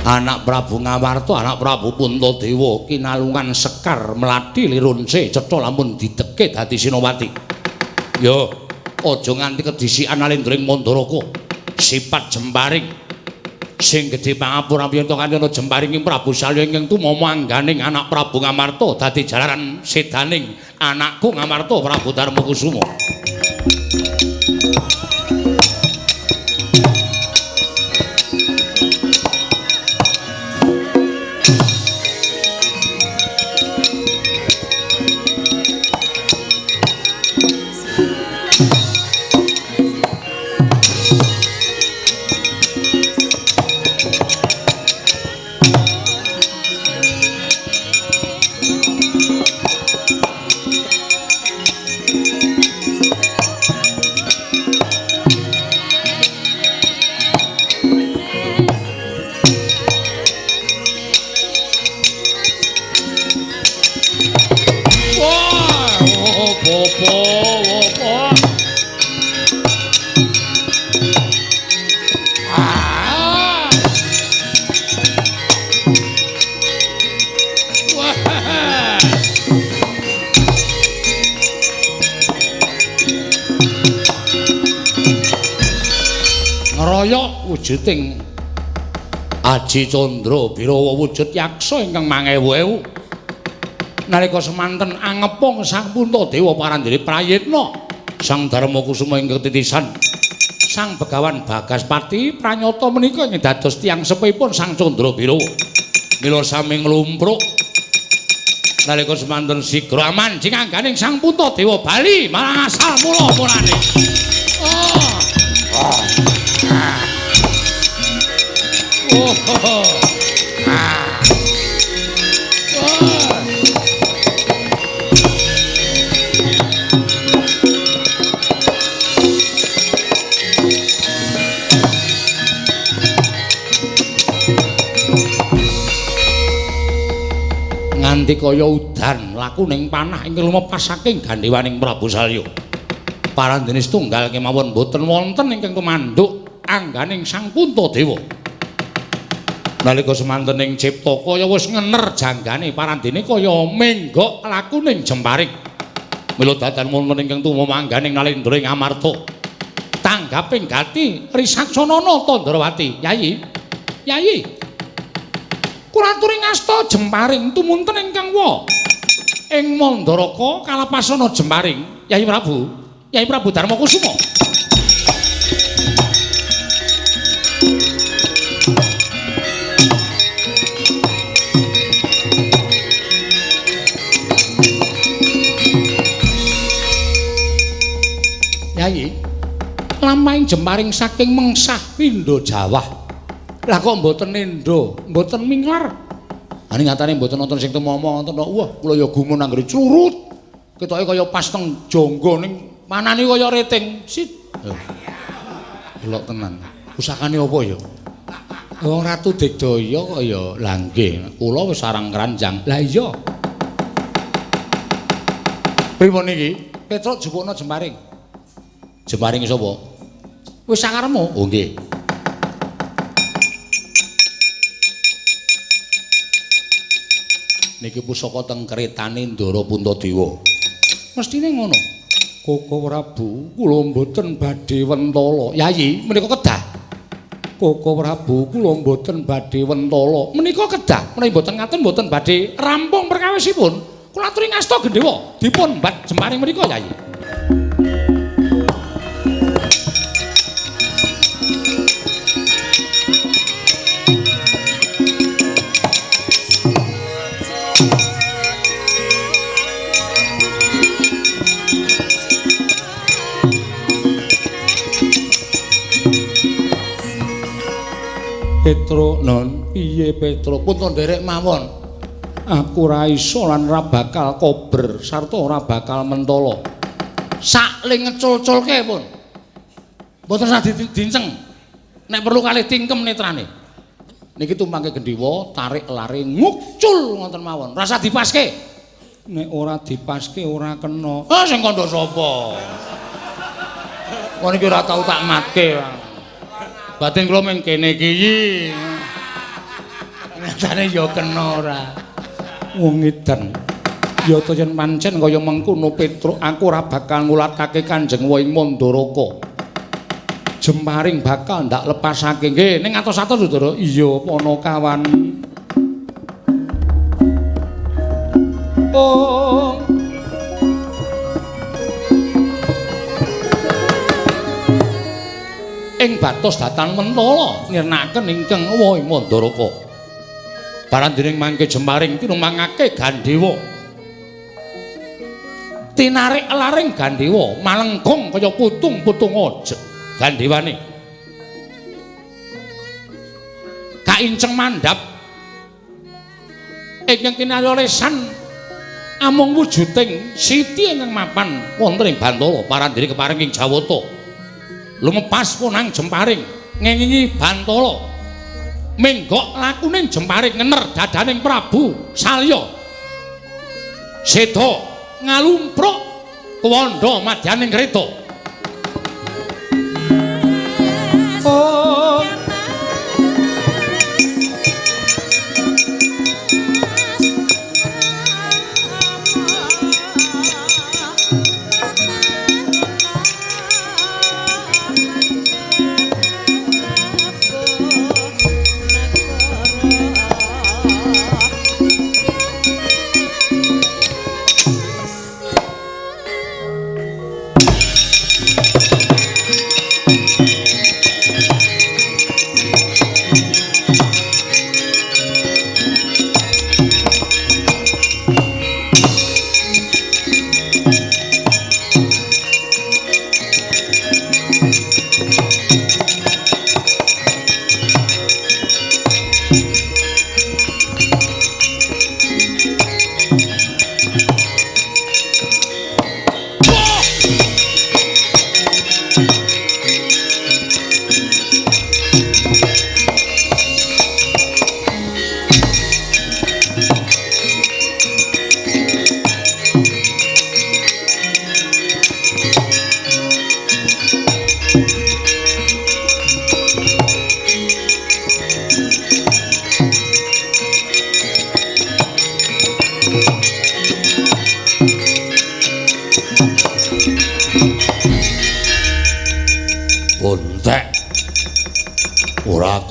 Anak Prabu Ngamarta, anak Prabu Puntadewa kinalungan sekar mlati lirunce cetha lamun dideke dadi Sinowati. Yo, aja nganti kedisikan Nalendra ing Mandaraka. Sipat jemparing sing gedhe pangapura yen to kanthi ana jemparing ing Prabu Salya ingkang tumama angganing anak Prabu Ngamarta dadi jalaran sedaning anakku Ngamarta Prabu Darmakusuma. Ngeroyok wujuding Aji Candra Birawa wujud yaksa ingkang mangewu-ewu. Nalika semanten angepung Sang Puntadewa parandene prayitna Sang Darmakusuma ingkang titisan Sang Begawan Bagaspati pranyata menika ing dados tiyang sepihipun Sang Candra Birawa. Mila sami nglumpruk nalika semanten sigra manjing angganing Sang Puntadewa bali marang asal mula-mulane. Oh. Oh. Oh. Oh. Ah. Oh. Nganti kaya udan laku ning panah ingkang lumepas saking gandhewaning Prabu Salya. Parandene setunggal kemawon boten wonten ingkang tumanduk angganing Sang Puntadewa. Nalika semanten ing cipta kaya wis ngener janggane parandene kaya menggok lakuning jemparing. Mila dadan wonten ingkang tumama angganing Nalendra ing Amarta. Tanggaping gati Risaksanana Tandrawati. Yayi, Yayi. Kula aturi ngasta jemparing tumunten ingkang wa ing Mandaraka kalapasana jemparing. Yayi Prabu, Yayi Prabu Darmakusuma. Yayi, lampahing jemparing saking mengsah pindha Jawah. Lah kok mboten nendha, mboten minglar. Ane nyatane mboten wonten sing tumama wonten. Wah, kula ya gumun anggere curut. Ketoke kaya pas teng jangga ning manane kaya reting. Sit. Elok tenan. Pusakane apa ya? Wong Ratu Digdaya kok ya. Lah nggih, kula wis sarang keranjang. Lah iya. Pripun niki? Petruk jupukna jemparing. Jemparing sapa? Wis sakaremu. Oh nggih. Niki pusaka teng kretane Ndara Puntadewa. Mestine ngono. Koko Prabu, kula mboten badhe wentala. Yayi, menika kedah. Koko Prabu, kula mboten badhe wentala. Menika kedah. Menawi mboten ngaten mboten badhe rampung perkawisipun. Kula aturi ngasta gendhewa dipun mbat jemparing menika, Yayi. Petro non piye Petro pun to nderek mawon. Aku ora iso lan ora bakal kober sarta ora bakal mentala. Sakling ngecul-culke pun. Mboten sah dinceng. Nek perlu kalih tingkem netrane. Niki tumpangke gendhewa, tarik lare ngukcul ngoten mawon. Rasa dipaske. Nek ora dipaske ora kena. Ah sing kandha sapa? Wong iki ora tau tak matke. Batin kula ming kene iki. Jane ya kena ora. Wong edan. Ya ta yen pancen kaya mengkono Petruk, aku ora bakal ngulatake Kanjeng Wa ing Mandaraka. Jemparing bakal ndak lepasake. Nggih, ning atos-atos Ndara. Iya, Panakawan. Oh. Ing batos datan mentala nirnakaken ingkang Wa ing Mandaraka. Parandining mangke Jemparing tinumangake Gandewa. Tinarik laring Gandewa malengkung kaya putung-putung gandewane. Kainceng mandhap ingkang kinarya lesan amung wujuding siti ingkang mapan wonten ing Bantala. Parandene kepareng ing Jawata. Lumepas punang Jemparing ngengingi Bantala. Menggok lakuning Jemparing ngener dadaning Prabu Salya. Seda ngalumpruk kuwanda madyaning kreta. Oh.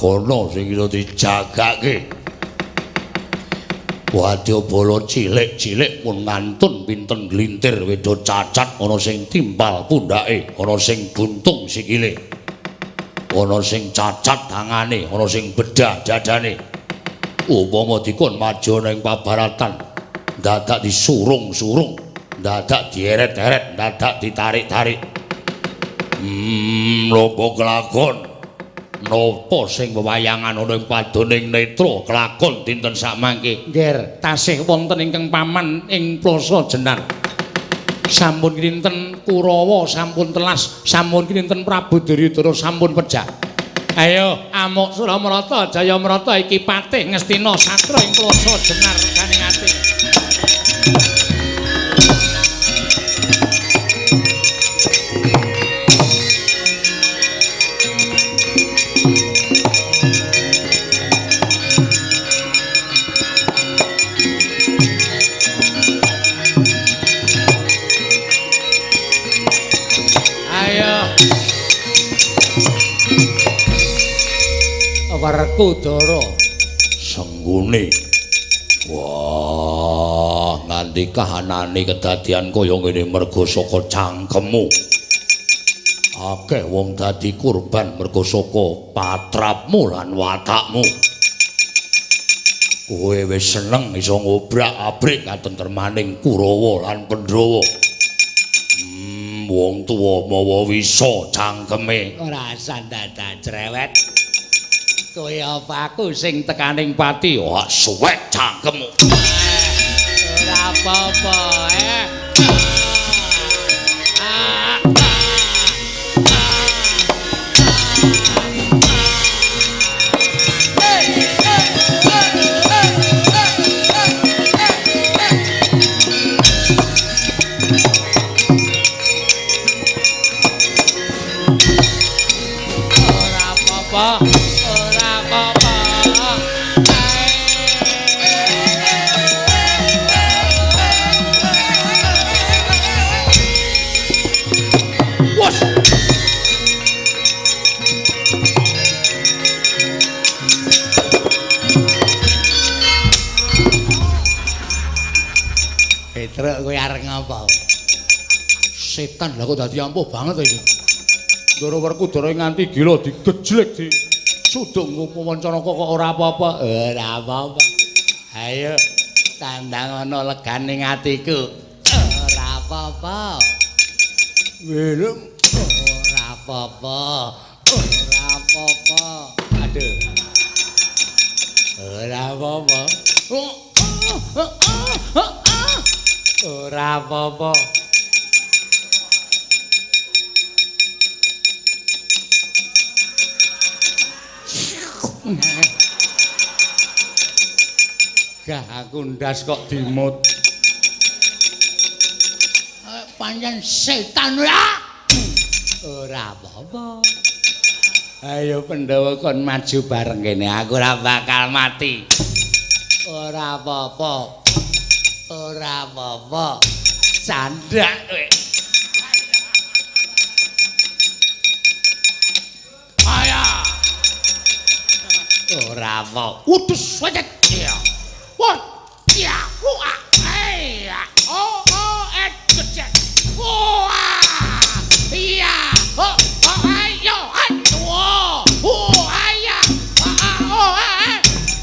Kono sing iso dijagake. Wadyabala cilik-cilik pun ngantun pinten glintir weda cacat, ana sing timpal pundhake, ana sing buntung sikile, ana sing cacat tangane, ana sing bedah dadane. Upama dikon maju ning pabaratan, dadak disurung-surung, dadak dieret-eret, dadak ditarik-tarik. Napa kelakon? Napa sing wewayangan ana ing padoning netra kelakon dinten samangke? Nggih, tasih wonten ingkang paman ing Plasa Jenar. Sampun kinten Kurawa sampun telas, sampun kinten Prabu Duryudana sampun pejah. Ayo amuk Suramarata Jayamarata iki patih Ngastina satra ing Plasa Jenar ganing ati. Werkudara Sengguni. Wah, nganti kahanane kedadian kaya ngene merga saka cangkemmu. Akeh wong dadi kurban merga saka patrapmu lan watakmu. Kowe wis seneng iso ngobrak-abrik katentremaning Kurawa lan Pandhawa. Wong tuwa mawa wisa cangkeme. Ora sandadak cerewet. Kowe apa aku sing tekaning pati? Wah, suwek cangkemmu. Ora apa-apa, eh. Ora apa-apa. Ora apa-apa. Nyapa? Setan lah kok dadi ampuh banget iki. Ndara Werkudara nganti gila digejlek di suduk Upapancanaka kok ora apa-apa. Ora apa-apa. Ayo tandang ana legane atiku. Ora apa-apa. Welem ora apa-apa. Ora apa-apa. Aduh. Ora apa-apa. Ora apa-apa. Gah aku ndas kok dimut. Pancen setan ya. Ora apa-apa. Ayo Pandhawa kon maju bareng kene, aku ora bakal mati. Ora apa-apa. Ora apa-apa. Candak kowe. Ayo. Ora apa. Udus wajat. Iya. Wah. Ya, wah. Eh, oh, oh, et gejek. Wah. Iya. Oh, oh, ayo. Aduh. Oh, ayo. Oh, eh.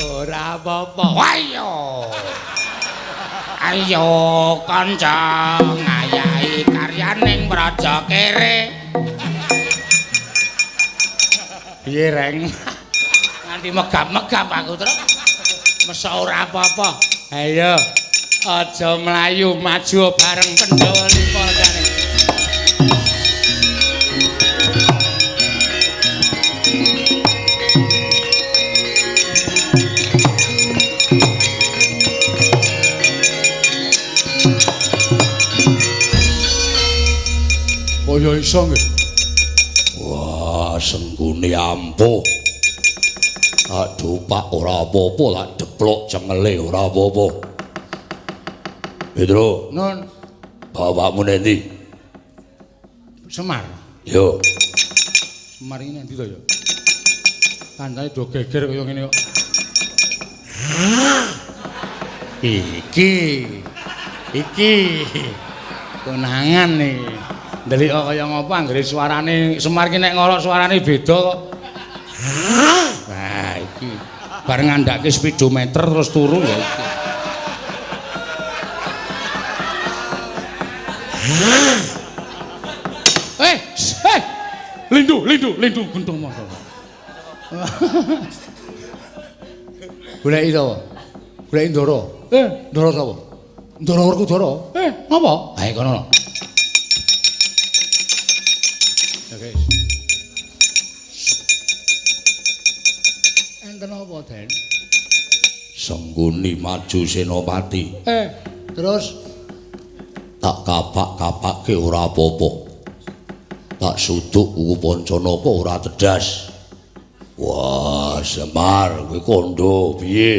Ora apa-apa. Ayo. Ayo kanca ngayahi karyaning Praja Kere. Piye, Reng? Nganti megap-megap aku terus. Mesa ora apa-apa. Ayo, aja mlayu, maju bareng Pandhawa lipa jane. Kaya iso nggih. Wah, Sengkuni ampuh. Tak dupak ora apa-apa, tak deplok cengele ora apa-apa. Petro, nun, bapakmu nendi? Semar. Yo. Semar iki nendi to ya? Kancane do geger kaya ngene kok. Iki. Iki. Konangan iki. Ndelik kaya ngopo anggere suarane Semar ki nek ngorok suarane beda kok. Wah, iki bareng ngandhake speedometer terus turu ya iki. Eh, eh. Lindu, lindu, lindu guntung monggo. Goleki sapa? Goleki Ndara. Eh, Ndara sapa? Ndara Werkudara. Eh, ngapa? Ae kono. Ya, guys. Enten apa, Den? Sengguni maju Senopati. Eh, terus tak kapak-kapake ora apa-apa. Tak suduk Upapancanaka ora tedas. Wah, Semar kowe kandha piye?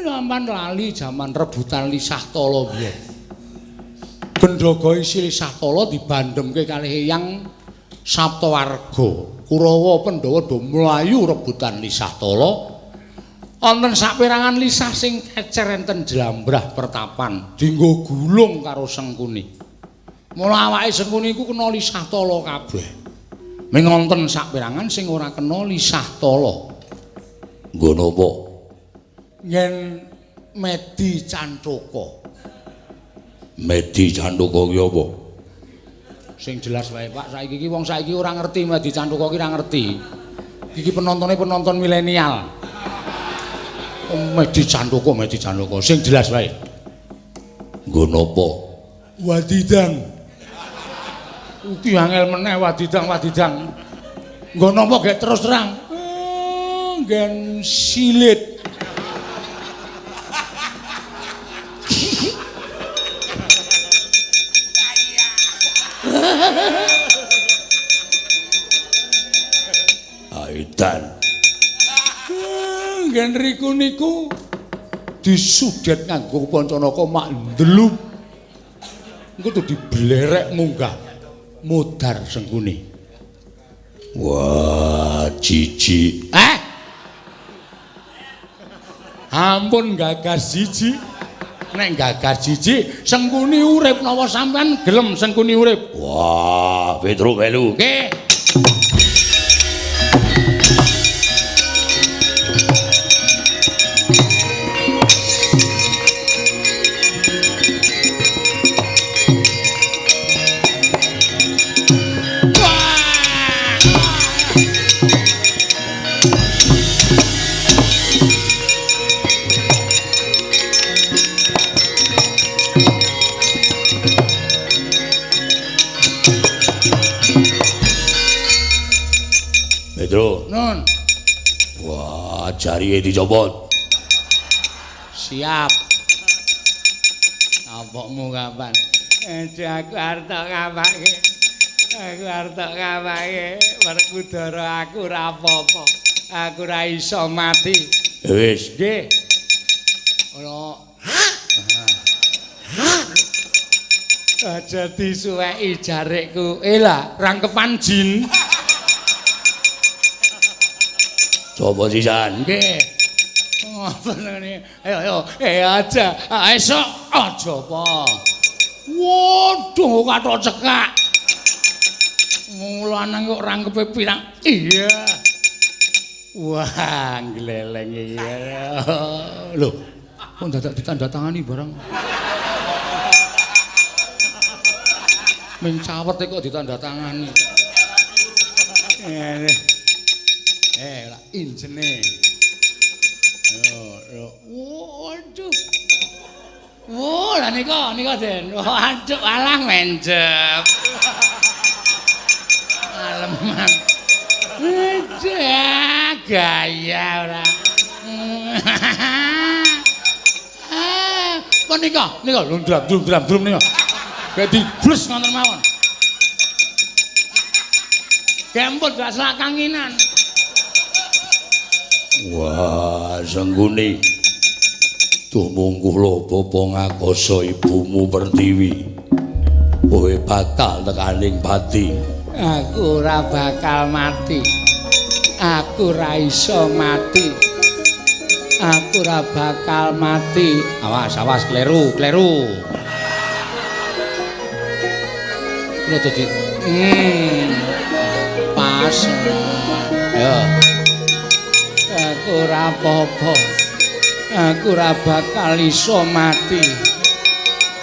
Sampean lali jaman rebutan lisah tala biyen. Gendhaga isi lisah tala dibandhemke kalih Eyang Saptawarga. Kurawa Pandhawa do mlayu rebutan lisah tala. Wonten saperangan lisah sing kecer enten jlambrah pertapan dienggo gulung karo Sengkuni. Mula awake Sengkuni iku kena lisah tala kabeh. Ming wonten saperangan sing ora kena lisah tala. Nggo napa? Yen Medi Cantaka. Medi Cantaka ki apa? Sing jelas wae Pak, saiki iki wong saiki ora ngerti Medi Cantaka ki ora ngerti. Iki penontone penonton milenial. Medi Cantaka, Medi Cantaka, sing jelas wae. Nggo napa? Wadidang. Iki angel meneh wadidang, wadidang. Nggo napa gek terus terang? Nggen silit. Aidan. Nggen riku niku disudet nganggo Pancanaka mak ndlup. Engko tuh diblerek munggah modar Sengkuni. Wah, jijik. Eh. Ampun gagas jijik. Nek gagas jijik Sengkuni urip nawa sampean gelem Sengkuni urip. Wah, Petro melu. Nggih. Petro. Nun. Wah, jarihe dicopot. Siap. Apokmu kapan? Aku arep tok ngapake. Aku arep tok ngapake. Werkudara aku ora apa-apa. Aku ora iso mati. Wis, nggih. Ora. Aja disuweki jarikku. Lah, rangkepan jin. Coba sisan. Nggih. Ngopo ngene? Ayo ayo, aja. Esuk aja apa. Waduh, kathok cekak. Wong lanang kok rangkepe pirang. Iya. Wah, gleleng iki. Lho, kok dadak ditandatangani barang. Ming cawet kok ditandatangani. Lah injene. Yo, waduh. Wah, lah nika Den. Waduh, alah menjep. Aleman. Aja gaya ora. Pun nika, nika lundram drum drum nika. Kayak dibles ngoten mawon. Gemput gak selak kanginan. Wah, Sengkuni. Tumungkuh lho bapa ngakasa ibumu Pertiwi. Kowe bakal tekaning pati. Aku ora bakal mati. Aku ora iso mati. Aku ora bakal mati. Awas, awas, kleru, kleru. Lho dadi pas. Ya. Aku ora apa-apa. Aku ora bakal iso mati.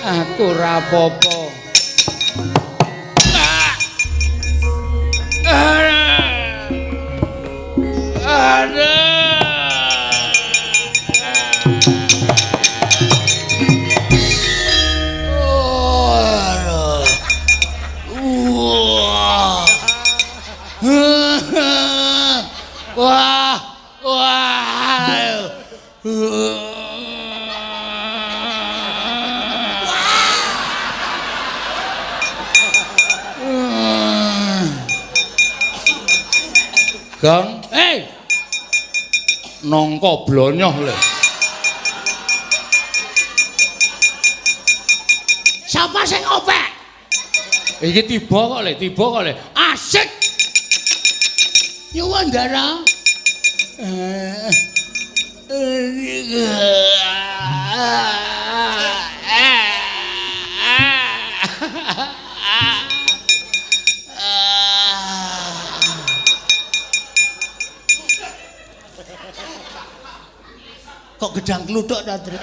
Aku ora apa-apa. Wah, wah. Gong, hey, nongko blonyoh le. Siapa sing ngopek? Iki tiba kok le, tiba kok le. Asik. Nyuwun Ndara. Kok gedang kluthuk ta, Tru?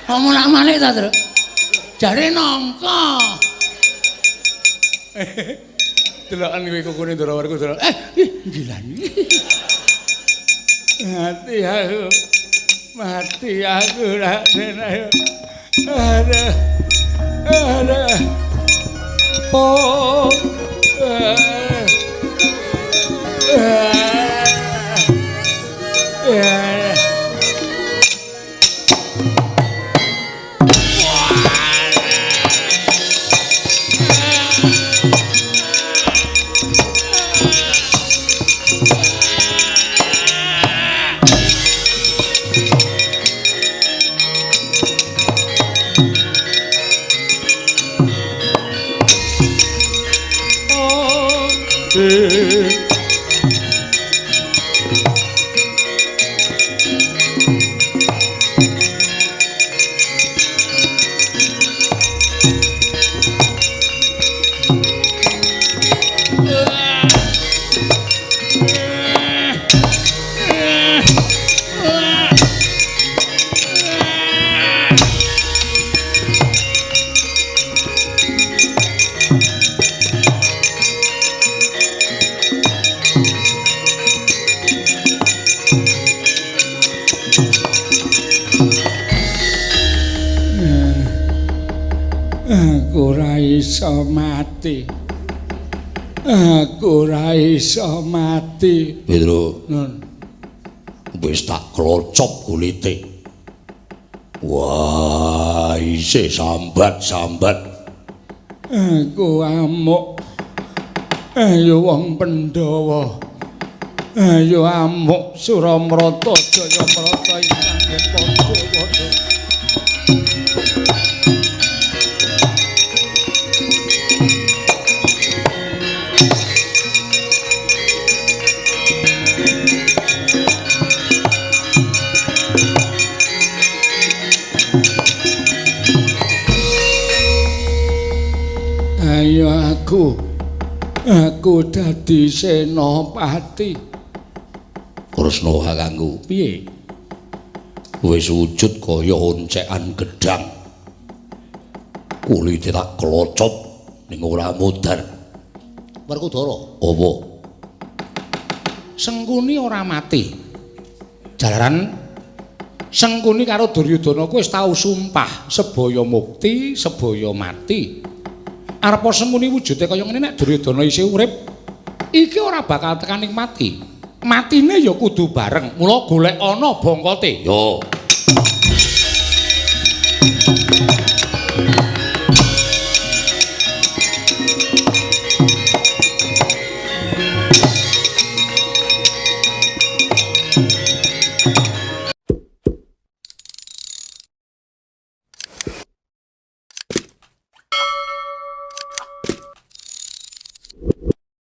Kok mulak-malik ta, Tru? Jare nangka. Deloken kuwi kukune Ndara Werkudara. Gilani. Mati aku. Mati aku Raden ayo. Aduh. Aduh. Oh. Aku ora iso mati. Aku ora iso mati. Petro. Nun. Wis tak klocop kulite. Wah, isih sambat-sambat. Aku amuk. Ayo wong Pandhawa. Ayo amuk Suramrata Jayamrata ingkang padha-padha. Ayo aku dadi senopati. Kresna kakangku, piye? Wis wujud kaya oncekan gedhang. Kulite tak klocop ning ora modar. Werkudara, apa? Sengkuni ora mati. Jalaran Sengkuni karo Duryudana kuwi wis tau sumpah sebaya mukti, sebaya mati. Arepa Sengkuni wujude kaya ngene nek Duryudana isih urip, iki ora bakal tekaning mati. Matine ya kudu bareng. Mula golek ana bongkote. Yo.